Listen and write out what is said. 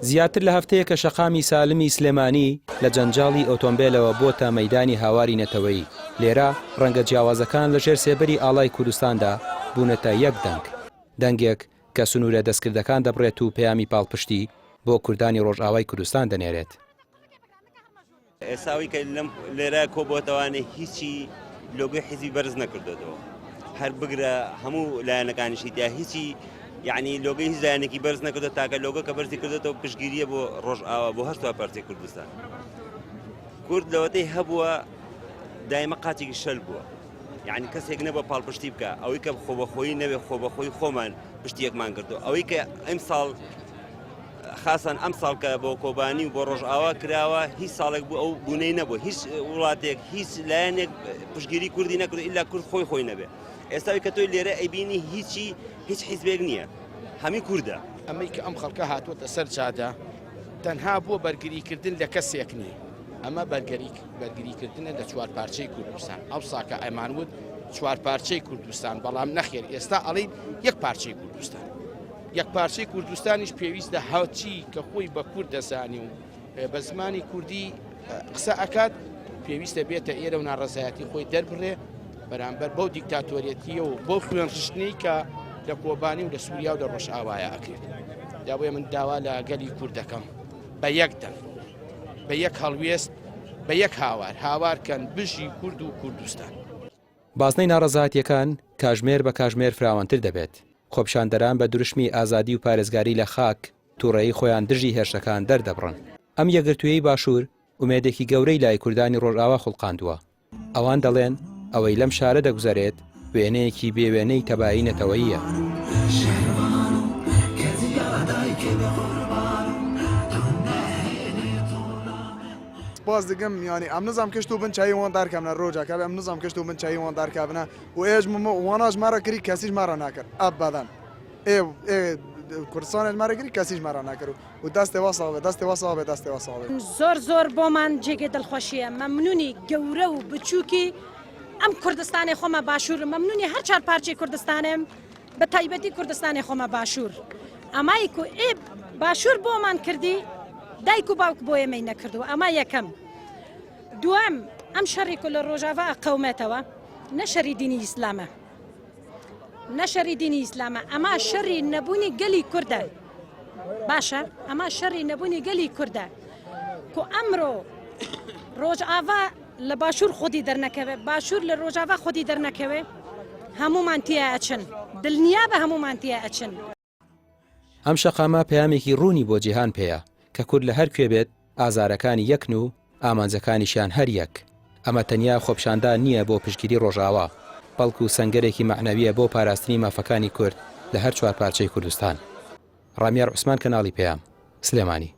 زیاتر لە هەفتەیەکە شەقامی سالمی سلێمانی لە جەنجاڵی ئۆتۆمبێلەوە بۆتە مەیدانی هاواری نەتەوەیی، لێرە ڕەنگە جیاوازەکان لە ژێر سێبەری ئاڵای کوردستاندا بوونەتە یەک دەنگ، دەنگێک کە سنوورە دەستکردەکان دەبڕێت و پەیامی پاڵپشتی بۆ کوردانی ڕۆژئاوای کوردستان دەنێرێت. ئێستا ئەوەی کە لەم لێرە کۆبۆتەوانێ هیچی لۆگۆی حیزبی بەرز نەکردێتەوە هەر بگرە هەموو لایەنەکانیشی تیا هیچی یعنی لۆگەی هیچ لایەنێکی بەرز نەکردو تاکە لۆگە کە بەرزی کردێتەوە پشگیریە بۆ ڕۆژئاوا بۆ هەر پارتی کوردستان کورد لەوەتەی هەبووە دایمە قاچێکی شەل بووە یعنی کەسێک نەبووە پاڵپشتی بکە ئەوەی کە خۆبەخۆی نەوێ خۆبەخۆی خۆمان پشتیەکمان کردو ئەوەی کە ئەمساڵ خاسەن ئەم ساڵ کە بۆ کۆبانی و بۆ ڕۆژئاوا کراوە هیچ ساڵێک بوو ئەو بوونەی نەبوو هیچ وڵاتێک هیچ لایەنێک پشگیری کوردی نەکرد ئیلا کورد خۆی خۆی نەبێ ئێستاوی کە تۆی لێرە ئەیبینی هیچی هیچ حیزبێک نییە هەمی کوردە. ئەمەی کە ئەم خەڵکە هاتووەتە سەر جادە تەنها بۆ بەرگریکردن لە کەسێک نییە، ئەمە بەرگریکردنە لە چوارپارچەی کوردستان. ئەوسا کە ئەمانوت چوارپارچەی کوردستان، بەڵام نەخێر ئێستا ئەڵێین یەک پارچەی کوردستان. یەکپارچەی کوردستانیش پێویستە هەرچی کە خۆی بە کورد دەزانی و بە زمانی کوردی قسە ئەکات پێویستە بێتە ئێرە و ناڕەزایەتی خۆی دەربڕێ بەرامبەر بەو دیکتاتۆریەتیە و بەو خوێن ڕشتنەی کە لە کۆبانی و لە سووریا و لە ڕۆژئاوایە ئەکرێت جا بۆیە من داوا لە گەلی کورد دەکەم بە یەک دەنگ بە یەک هەڵوێست بە یەک هاوار هاوار کەن بژی کورد و کوردستان. بازنەی ناڕەزایەتییەکان کاژمێر بە کاژمێر فراوانتر دەبێت، خۆپیشاندەران بە دروشمی ئازادی و پارێزگاری لە خاک توڕەیی خۆیان دژی هێرشەکان دەردەبڕن. ئەم یەکگرتوویەی باشوور ئومێدێکی گەورەی لای کوردانی ڕۆژئاوا خوڵقاندووە. ئەوان دەڵێن ئەوەی لەم شارە دەگوزەرێت وێنەیەکی بێ وێنەی تەبایی نەتەوەییە. سپاس دکم یانی ئەم نزام کشت و بن چایی وان دەرکەمنە رۆجا کە ئەم نزام کشت و بن چایی وان دەرکەبنە و ئێژ واناش مەرە کری کەسیش مەرە ناکرد ئەبەدەن ئێ ئێ کوردستانێش مەرە کری کەسیش مەرە ناکرد و دەستێ وا ساغ بێ دەستێ وا ساغ بێ دەستێ وا ساغ بێ. زۆر زۆر بۆمان جێگەی دڵخۆشیە مەمنونی گەورە و بچوکی ئەم کوردستانەی خۆمە باشور مەمنونی هەر چار پارچەی کوردستانم بە تایبەتی کوردستانی خۆمە باشوور ئەمای کو ئێ باشوور بۆمان کردی دایک و باوک بۆ ئێمەی نەکردووە ئەمە یەکەم دووەم ئەم شەڕی کو لە ڕۆژاڤا ئەقەومێتەوە نە شەری دینی ئیسلامە نە شەری دینی ئیسلامە ئەمە شەری نەبوونی گەلی کوردە باشە ئەمە شەری نەبوونی گەلی کوردە کو ئەمرۆ ڕۆژاڤا لە باشوور خودی دەرنەکەوێ باشوور لە ڕۆژاڤا خودی دەرنەکەوێ هەموومان تیا ئەچن دلنیا بە هەموومان تیا ئەچن. ئەم شەقامە پەیامێکی ڕوونی بۆ جیهان پێیە کە کورد لە هەر کوێ بێت ئازارەکانی یەکن و ئامانجەکانیشیان هەر یەک. ئەمە تەنیا خۆپیشاندان نییە بۆ پشتگیری ڕۆژئاوا، بەڵکو سەنگەرێکی مەعنەوییە بۆ پاراستنی مافەکانی کورد لە هەر چوارپارچەی کوردستان. ڕامیار عوسمان کەناڵی پەیام، سلێمانی.